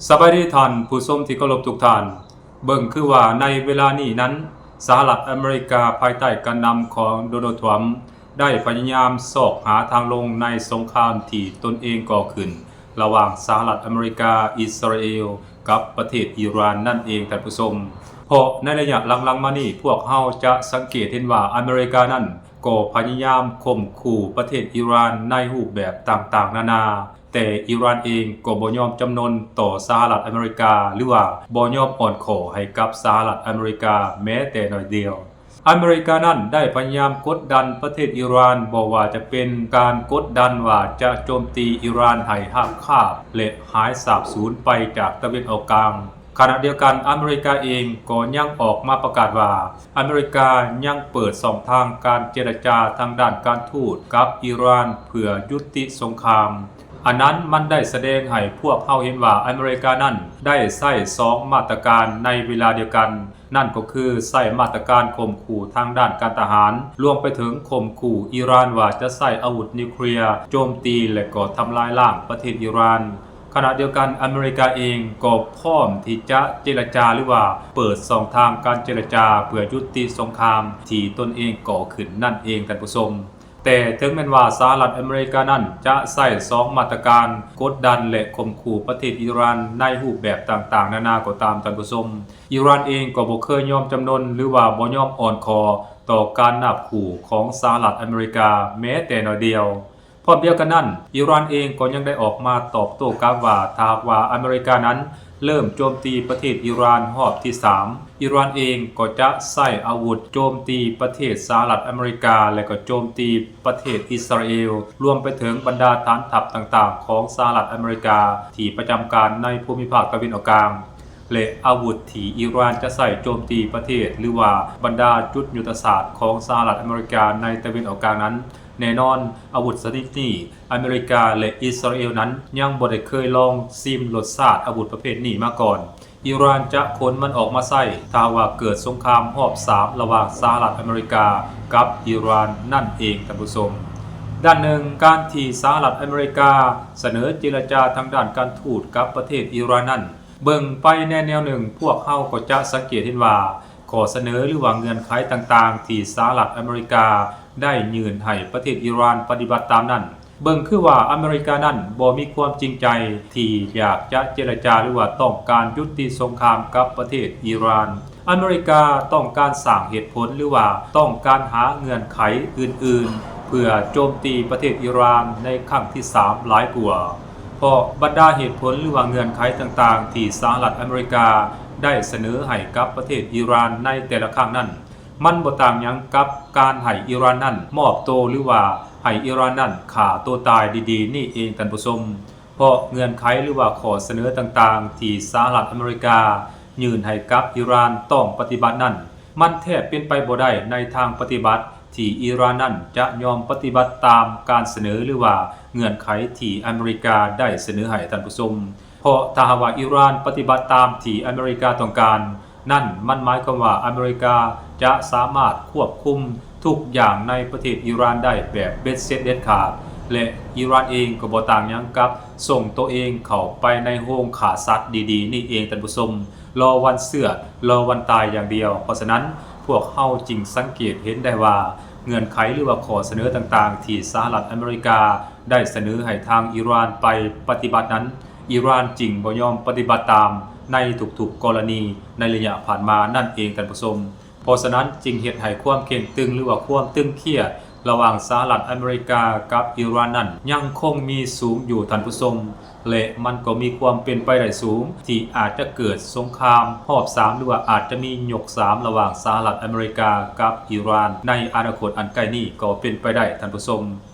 ສະບາຍດີທ່ານຜູ້ຊົມທີ່ເຄົາລົບທຸກທ່ານ. ເບິ່ງຄືວ່າໃນເວລານີ້ນັ້ນ ສະຫະລັດອາເມລິກາພາຍໃຕ້ການນຳຂອງໂດນັລ ທຣຳ ໄດ້ພະຍາຍາມຊອກຫາທາງລົງໃນສົງຄາມທີ່ຕົນເອງກໍ່ຂຶ້ນ ລະຫວ່າງສະຫະລັດອາເມລິກາ, ອິດສະຣາເອລ ກັບປະເທດອີຣານນັ້ນເອງທ່ານຜູ້ຊົມ. ເພາະໃນໄລຍະຫຼັງໆມານີ້ ພວກເຮົາຈະສັງເກດເຫັນວ່າອາເມລິການັ້ນກໍພະຍາຍາມຂົ່ມຂູ່ປະເທດອີຣານໃນຮູບແບບຕ່າງໆນານາ. ແຕ່ອີຣານເອງກໍບໍ່ຍອມຈຳນົນຕໍ່ສະຫະລັດອາເມລິກາ ຫຼືວ່າບໍ່ຍອມອ່ອນຂໍ້ໃຫ້ກັບສະຫະລັດອາເມລິກາແມ້ແຕ່ໜ້ອຍດຽວ. ອາເມລິການັ້ນໄດ້ພະຍາຍາມກົດດັນປະເທດອີຣານ, ບໍ່ວ່າຈະເປັນການກົດດັນວ່າຈະໂຈມຕີອີຣານໃຫ້ຮາບຄາບ ແລະ ຫາຍສາບສູນໄປຈາກຕາເວັນອອກກາງ. ຂະນະດຽວກັນ, ອາເມລິກາເອງກໍຍັງອອກມາປະກາດວ່າ ອາເມລິກາຍັງເປີດຊ່ອງທາງການເຈລະຈາທາງດ້ານການທູດກັບອີຣານເພື່ອຢຸດຕິສົງຄາມ. ອັນນັ້ນມັນໄດ້ສະແດງໃຫ້ພວກເຮົາເຫັນວ່າອາເມລິການັ້ນໄດ້ໃຊ້ສອງມາດຕະການໃນເວລາດຽວກັນ, ນັ້ນກໍຄືໃຊ້ມາດຕະການຂົ່ມຂູ່ທາງດ້ານການທະຫານ, ລວມໄປເຖິງຂົ່ມຂູ່ອີຣານວ່າຈະໃຊ້ອາວຸດນິວເຄລຍໂຈມຕີ ແລະ ກໍທຳລາຍລ້າງປະເທດອີຣານ. ຂະນະດຽວກັນ, ອາເມລິກາເອງກໍພ້ອມທີ່ຈະເຈລະຈາ ຫຼືວ່າເປີດຊ່ອງທາງການເຈລະຈາເພື່ອຢຸດຕິສົງຄາມທີ່ຕົນເອງກໍ່ຂຶ້ນນັ້ນເອງ, ທ່ານຜູ້ຊົມ. ແຕ່ເຖິງແມ່ນວ່າສະຫະລັດອາເມລິການັ້ນຈະໃຊ້ສອງມາດຕະການກົດດັນ ແລະ ຂົ່ມຂູ່ປະເທດອີຣານໃນຮູບແບບຕ່າງໆນານາກໍຕາມ, ທ່ານຜູ້ຊົມ, ອີຣານເອງກໍບໍ່ເຄີຍຍອມຈຳນົນ ຫຼືວ່າບໍ່ຍອມອ່ອນຂໍ້ຕໍ່ການນາບຂູ່ຂອງສະຫະລັດອາເມລິກາແມ້ແຕ່ໜ້ອຍດຽວ. ພ້ອມດຽວກັນນັ້ນ, ອີຣານເອງກໍຍັງໄດ້ອອກມາຕອບໂຕ້ກັບວ່າ ຖ້າຫາກວ່າອາເມລິການັ້ນເລີ່ມໂຈມຕີປະເທດອີຣານຮອບທີສາມ, ອີຣານເອງກໍຈະໃຊ້ອາວຸດໂຈມຕີປະເທດສະຫະລັດອາເມລິກາ ແລະ ກໍໂຈມຕີປະເທດອິດສະຣາເອລ, ລວມໄປເຖິງບັນດາຖານທັບຕ່າງໆຂອງສະຫະລັດອາເມລິກາທີ່ປະຈຳການໃນພູມິພາກຕາເວັນອອກກາງ. ແລະ ອາວຸດທີ່ອີຣານຈະໃຊ້ໂຈມຕີປະເທດ ຫຼືວ່າບັນດາຈຸດຍຸດທະສາດຂອງສະຫະລັດອາເມລິກາໃນຕາເວັນອອກກາງນັ້ນ, ແນ່ນອນ, ອາວຸດຊະນິດນີ້ ອາເມລິກາ ແລະ ອິດສະຣາເອລນັ້ນຍັງບໍ່ໄດ້ເຄີຍລອງຊິມລົດຊາດອາວຸດປະເພດນີ້ມາກ່ອນ. ອີຣານຈະຂົນມັນອອກມາໃຊ້ ຖ້າຫາກວ່າເກີດສົງຄາມຮອບສາມ ລະຫວ່າງສະຫະລັດອາເມລິກາກັບອີຣານນັ້ນເອງ, ທ່ານຜູ້ຊົມ. ດ້ານໜຶ່ງ, ການທີ່ສະຫະລັດອາເມລິກາສະເໜີເຈລະຈາທາງດ້ານການທູດກັບປະເທດອີຣານນັ້ນ, ເບິ່ງໄປໃນແນວໜຶ່ງ, ພວກເຮົາກໍຈະສັງເກດເຫັນວ່າ ຂໍ້ສະເໜີ ຫຼືວ່າເງື່ອນໄຂຕ່າງໆທີ່ສະຫະລັດອາເມລິກາໄດ້ຍື່ນໃຫ້ປະເທດອີຣານປະຕິບັດຕາມນັ້ນ, ເບິ່ງຄືວ່າອາເມລິການັ້ນບໍ່ມີຄວາມຈິງໃຈທີ່ຢາກຈະເຈລະຈາ ຫຼືວ່າຕ້ອງການຢຸດຕິສົງຄາມກັບປະເທດອີຣານ. ອາເມລິກາຕ້ອງການສ້າງເຫດຜົນ ຫຼືວ່າຕ້ອງການຫາເງື່ອນໄຂອື່ນໆ ເພື່ອໂຈມຕີປະເທດອີຣານໃນຄັ້ງທີສາມຫຼາຍກວ່າ. ເພາະບັນດາເຫດຜົນ ຫຼືວ່າເງື່ອນໄຂຕ່າງໆທີ່ສະຫະລັດອາເມລິກາໄດ້ສະເໜີໃຫ້ກັບປະເທດອີຣານໃນແຕ່ລະຄັ້ງນັ້ນ, ມັນບໍ່ຕ່າງຫຍັງກັບການໃຫ້ອີຣານນັ້ນມອບໂຕ ຫຼືວ່າໃຫ້ອີຣານນັ້ນຂ້າໂຕຕາຍດີໆນີ້ເອງ, ທ່ານຜູ້ຊົມ. ເພາະເງື່ອນໄຂ ຫຼືວ່າຂໍ້ສະເໜີຕ່າງໆທີ່ສະຫະລັດອາເມລິກາຍື່ນໃຫ້ກັບອີຣານຕ້ອງປະຕິບັດນັ້ນ, ມັນແທບເປັນໄປບໍ່ໄດ້ໃນທາງປະຕິບັດ ທີ່ອີຣານນັ້ນຈະຍອມປະຕິບັດຕາມການສະເໜີ ຫຼືວ່າເງື່ອນໄຂທີ່ອາເມລິກາໄດ້ສະເໜີໃຫ້, ທ່ານຜູ້ຊົມ. ເພາະຖ້າຫາກວ່າອີຣານປະຕິບັດຕາມທີ່ອາເມລິກາຕ້ອງການ, ນັ້ນມັນໝາຍຄວາມວ່າອາເມລິກາຈະສາມາດຄວບຄຸມທຸກຢ່າງໃນປະເທດອີຣານໄດ້ແບບເບັດເສັດເດັດຂາດ ແລະ ອີຣານເອງກໍບໍ່ຕ່າງຫຍັງກັບສົ່ງໂຕເອງເຂົ້າໄປໃນໂຮງຂ້າສັດດີໆນີ້ເອງ, ທ່ານຜູ້ຊົມ. ລໍວັນເຊືອດ, ລໍວັນຕາຍຢ່າງດຽວ. ເພາະສະນັ້ນ, ພວກເຮົາຈຶ່ງສັງເກດເຫັນໄດ້ວ່າ ເງື່ອນໄຂ ຫຼືວ່າຂໍ້ສະເໜີຕ່າງໆທີ່ສະຫະລັດອາເມລິກາໄດ້ສະເໜີໃຫ້ທາງອີຣານໄປປະຕິບັດນັ້ນ, ອີຣານຈຶ່ງບໍ່ຍອມປະຕິບັດຕາມໃນທຸກໆກໍລະນີໃນໄລຍະຜ່ານມານັ້ນເອງ, ທ່ານຜູ້ຊົມ. ເພາະສະນັ້ນຈຶ່ງເຮັດໃຫ້ຄວາມເຄັ່ງຕຶງ ຫຼືວ່າຄວາມຕຶງຄຽດລະຫວ່າງສະຫະລັດອາເມລິກາກັບອີຣານນັ້ນຍັງຄົງມີສູງຢູ່, ທ່ານຜູ້ຊົມ. ແລະ ມັນກໍມີຄວາມເປັນໄປໄດ້ສູງທີ່ອາດຈະເກີດສົງຄາມຮອບສາມ ຫຼືວ່າອາດຈະມີຍົກສາມລະຫວ່າງສະຫະລັດອາເມລິກາກັບອີຣານໃນອະນາຄົດອັນໃກ້ນີ້ກໍເປັນໄປໄດ້, ທ່ານຜູ້ຊົມ.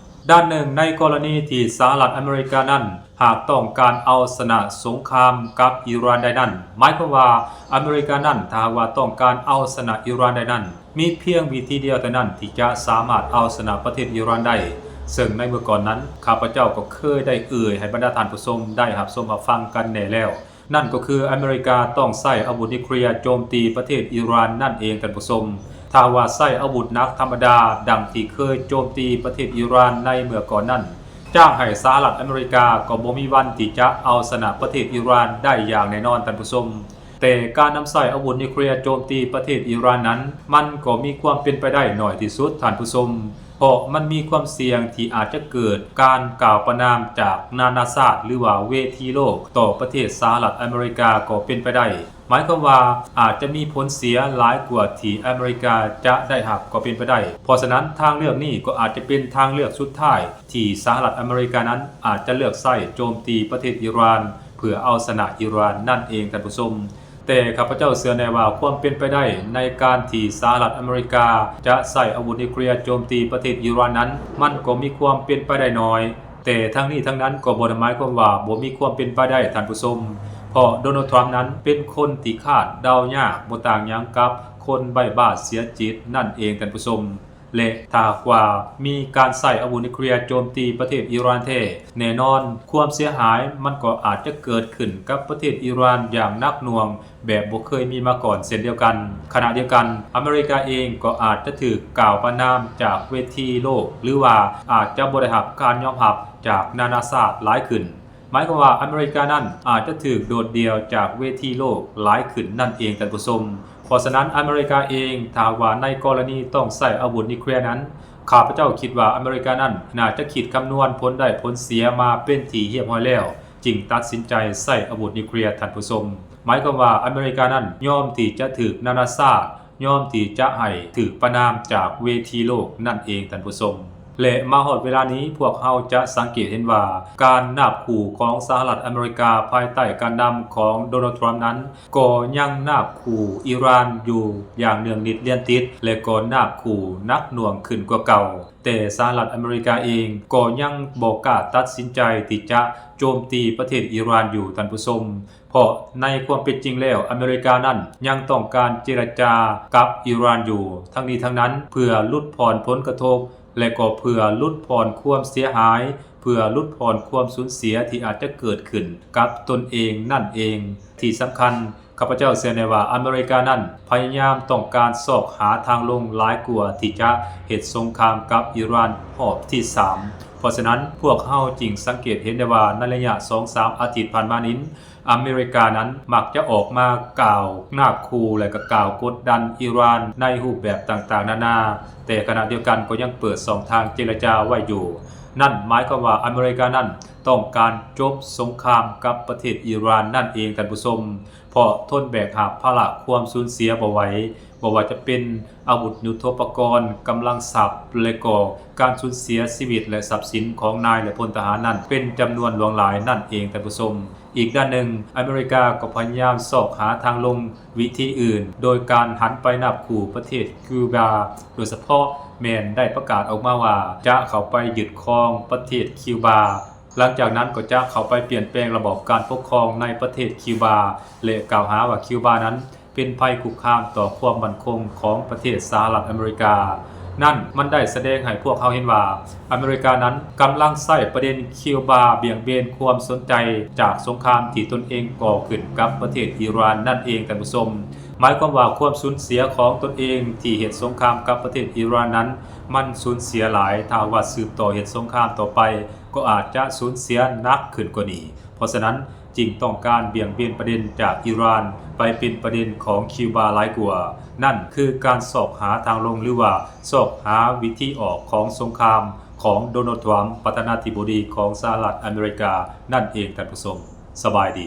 ດ້ານໜຶ່ງ, ໃນກໍລະນີທີ່ສະຫະລັດອາເມລິການັ້ນຫາກຕ້ອງການເອົາຊະນະສົງຄາມກັບອີຣານໄດ້ນັ້ນ, ໝາຍຄວາມວ່າອາເມລິການັ້ນ ຖ້າຫາກວ່າຕ້ອງການເອົາຊະນະອີຣານໄດ້ນັ້ນ, ມີພຽງວິທີດຽວເທົ່ານັ້ນທີ່ຈະສາມາດເອົາຊະນະປະເທດອີຣານໄດ້, ເຊິ່ງໃນເມື່ອກ່ອນນັ້ນ ຂ້າພະເຈົ້າກໍເຄີຍໄດ້ເອີ່ຍໃຫ້ບັນດາທ່ານຜູ້ຊົມໄດ້ຮັບຊົມຮັບຟັງກັນແນ່ແລ້ວ. ນັ້ນກໍຄືອາເມລິກາຕ້ອງໃຊ້ອາວຸດນິວເຄລຍໂຈມຕີປະເທດອີຣານນັ້ນເອງ, ທ່ານຜູ້ຊົມ. ຖ້າວ່າໃຊ້ອາວຸດໜັກທຳມະດາ ດັ່ງທີ່ເຄີຍໂຈມຕີປະເທດອີຣານໃນເມື່ອກ່ອນນັ້ນ, ຈ້າງໃຫ້ສະຫະລັດອາເມລິກາກໍບໍ່ມີວັນທີ່ຈະເອົາຊະນະປະເທດອີຣານໄດ້ຢ່າງແນ່ນອນ, ທ່ານຜູ້ຊົມ. ແຕ່ການນຳໃຊ້ອາວຸດນິວເຄລຍໂຈມຕີປະເທດອີຣານນັ້ນ, ມັນກໍມີຄວາມເປັນໄປໄດ້ໜ້ອຍທີ່ສຸດ, ທ່ານຜູ້ຊົມ, ເພາະມັນມີຄວາມສ່ຽງທີ່ອາດຈະເກີດການກ່າວປະນາມຈາກນານາຊາດ ຫຼືວ່າເວທີໂລກຕໍ່ປະເທດສະຫະລັດອາເມລິກາກໍເປັນໄປໄດ້. ໝາຍຄວາມວ່າອາດຈະມີຜົນເສຍຫຼາຍກວ່າທີ່ອາເມລິກາຈະໄດ້ຮັບກໍເປັນໄປໄດ້. ເພາະສະນັ້ນ, ທາງເລືອກນີ້ກໍອາດຈະເປັນທາງເລືອກສຸດທ້າຍທີ່ສະຫະລັດອາເມລິການັ້ນອາດຈະເລືອກໃຊ້ໂຈມຕີປະເທດອີຣານ ເພື່ອເອົາຊະນະອີຣານນັ້ນເອງ, ທ່ານຜູ້ຊົມ. ແຕ່ຂ້າພະເຈົ້າເຊື່ອແນ່ວ່າຄວາມເປັນໄປໄດ້ໃນການທີ່ສະຫະລັດອາເມລິກາຈະໃຊ້ອາວຸດນິວເຄລຍໂຈມຕີປະເທດອີຣານນັ້ນ, ມັນກໍມີຄວາມເປັນໄປໄດ້ໜ້ອຍ. ແຕ່ທັງນີ້ທັງນັ້ນກໍບໍ່ໄດ້ໝາຍຄວາມວ່າບໍ່ມີຄວາມເປັນໄປໄດ້, ທ່ານຜູ້ຊົມ, ເພາະໂດນັລ ທຣຳນັ້ນເປັນຄົນທີ່ຄາດເດົາຍາກ, ບໍ່ຕ່າງຫຍັງກັບຄົນໃບ້ບາດເສຍຈິດນັ້ນເອງ, ທ່ານຜູ້ຊົມ. ແລະ ຖ້າຫາກວ່າມີການໃຊ້ອາວຸດນິວເຄລຍໂຈມຕີປະເທດອີຣານແທ້, ແນ່ນອນຄວາມເສຍຫາຍມັນກໍອາດຈະເກີດຂຶ້ນກັບປະເທດອີຣານຢ່າງໜັກໜ່ວງ ແບບບໍ່ເຄີຍມີມາກ່ອນເຊັ່ນດຽວກັນ. ຂະນະດຽວກັນ, ອາເມລິກາເອງກໍອາດຈະຖືກກ່າວປະນາມຈາກເວທີໂລກ ຫຼືວ່າອາດຈະບໍ່ໄດ້ຮັບການຍອມຮັບຈາກນານາຊາດຫຼາຍຂຶ້ນ. ໝາຍຄວາມວ່າອາເມລິການັ້ນອາດຈະຖືກໂດດດ່ຽວຈາກເວທີໂລກຫຼາຍຂຶ້ນນັ້ນເອງ, ທ່ານຜູ້ຊົມ. ເພາະສະນັ້ນ, ອາເມລິກາເອງ, ຖ້າຫາກວ່າໃນກໍລະນີຕ້ອງໃຊ້ອາວຸດນິວເຄລຍນັ້ນ, ຂ້າພະເຈົ້າຄິດວ່າອາເມລິການັ້ນໜ້າຈະຄິດຄຳນວນຜົນໄດ້ຜົນເສຍມາເປັນທີ່ຮຽບຮ້ອຍແລ້ວ, ຈຶ່ງຕັດສິນໃຈໃຊ້ອາວຸດນິວເຄລຍ, ທ່ານຜູ້ຊົມ. ໝາຍຄວາມວ່າອາເມລິການັ້ນຍອມທີ່ຈະຖືກນານາຊາດ ຍອມທີ່ຈະໃຫ້ຖືກປະນາມຈາກເວທີໂລກນັ້ນເອງ, ທ່ານຜູ້ຊົມ. ແລະ ມາຮອດເວລານີ້, ພວກເຮົາຈະສັງເກດເຫັນວ່າ ການນາບຂູ່ຂອງສະຫະລັດອາເມລິກາ ພາຍໃຕ້ການນຳຂອງໂດນັລ ທຣຳນັ້ນ ກໍຍັງນາບຂູ່ອີຣານຢູ່ຢ່າງເນື່ອງນິດລຽນຕິດ ແລະ ກໍນາບຂູ່ໜັກໜ່ວງຂຶ້ນກວ່າເກົ່າ. ແຕ່ສະຫະລັດອາເມລິກາເອງກໍຍັງບໍ່ກ້າຕັດສິນໃຈທີ່ຈະໂຈມຕີປະເທດອີຣານຢູ່, ທ່ານຜູ້ຊົມ. ເພາະໃນຄວາມເປັນຈິງແລ້ວ, ອາເມລິການັ້ນຍັງຕ້ອງການເຈລະຈາກັບອີຣານຢູ່. ທັງນີ້ທັງນັ້ນ, ເພື່ອຫຼຸດຜ່ອນຜົນກະທົບ ແລະ ກໍເພື່ອຫຼຸດຜ່ອນຄວາມເສຍຫາຍ, ເພື່ອຫຼຸດຜ່ອນຄວາມສູນເສຍທີ່ອາດຈະເກີດຂຶ້ນກັບຕົນເອງນັ້ນເອງ. ທີ່ສຳຄັນ, ຂ້າພະເຈົ້າເຊື່ອແນ່ວ່າອາເມລິການັ້ນພະຍາຍາມຕ້ອງການຊອກຫາທາງລົງຫຼາຍກວ່າທີ່ຈະເຮັດສົງຄາມກັບອີຣານຮອບທີສາມ. ເພາະສະນັ້ນ, ພວກເຮົາຈຶ່ງສັງເກດເຫັນໄດ້ວ່າ ໃນໄລຍະສອງສາມອາທິດຜ່ານມານີ້, ອາເມລິການັ້ນມັກຈະອອກມາກ່າວນາບຂູ່ ແລະ ກໍກ່າວກົດດັນອີຣານໃນຮູບແບບຕ່າງໆນານາ, ແຕ່ຂະນະດຽວກັນກໍຍັງເປີດຊ່ອງທາງເຈລະຈາໄວ້ຢູ່. ນັ້ນໝາຍຄວາມວ່າອາເມລິການັ້ນຕ້ອງການຈົບສົງຄາມກັບປະເທດອີຣານນັ້ນເອງ, ທ່ານຜູ້ຊົມ, ເພາະທົນແບກຫາບພາລະຄວາມສູນເສຍບໍ່ໄຫວ, ບໍ່ວ່າຈະເປັນອາວຸດຍຸດໂທປະກອນ, ກຳລັງຊັບ ແລະ ກໍການສູນເສຍຊີວິດ ແລະ ຊັບສິນຂອງນາຍ ແລະ ພົນທະຫານນັ້ນເປັນຈຳນວນຫຼວງຫຼາຍນັ້ນເອງ, ທ່ານຜູ້ຊົມ. ອີກດ້ານໜຶ່ງ, ອາເມລິກາກໍພະຍາຍາມຊອກຫາທາງລົງວິທີອື່ນ, ໂດຍການຫັນໄປນາບຂູ່ປະເທດຄິວບາ, ໂດຍສະເພາະແມ່ນໄດ້ປະກາດອອກມາວ່າຈະເຂົ້າໄປຍຶດຄອງປະເທດຄິວບາ. ຫຼັງຈາກນັ້ນກໍຈະເຂົ້າໄປປ່ຽນແປງລະບອບການປົກຄອງໃນປະເທດຄິວບາ ແລະ ກ່າວຫາວ່າຄິວບານັ້ນເປັນໄພຄຸກຄາມຕໍ່ຄວາມໝັ້ນຄົງຂອງປະເທດສະຫະລັດອາເມລິກາ. ນັ້ນມັນໄດ້ສະແດງໃຫ້ພວກເຮົາເຫັນວ່າ ອາເມລິການັ້ນກຳລັງໃຊ້ປະເດັນຄິວບາບ່ຽງເບນຄວາມສົນໃຈຈາກສົງຄາມທີ່ຕົນເອງກໍ່ຂຶ້ນກັບປະເທດອີຣານນັ້ນເອງ, ທ່ານຜູ້ຊົມ. ໝາຍຄວາມວ່າຄວາມສູນເສຍຂອງຕົນເອງທີ່ເຮັດສົງຄາມກັບປະເທດອີຣານນັ້ນ ມັນສູນເສຍຫຼາຍ, ຖ້າຫາກວ່າສືບຕໍ່ເຮັດສົງຄາມຕໍ່ໄປ ກໍອາດຈະສູນເສຍໜັກຂຶ້ນກວ່ານີ້. ເພາະສະນັ້ນຈຶ່ງຕ້ອງການບ່ຽງເບນປະເດັນຈາກອີຣານໄປເປັນປະເດັນຂອງຄິວບາຫຼາຍກວ່າ. ນັ້ນຄືການຊອກຫາທາງລົງ ຫຼືວ່າຊອກຫາວິທີອອກຂອງສົງຄາມຂອງໂດນັລ ທຣຳ ປະທານາທິບໍດີຂອງສະຫະລັດອາເມລິການັ້ນເອງ, ທ່ານຜູ້ຊົມ. ສະບາຍດີ.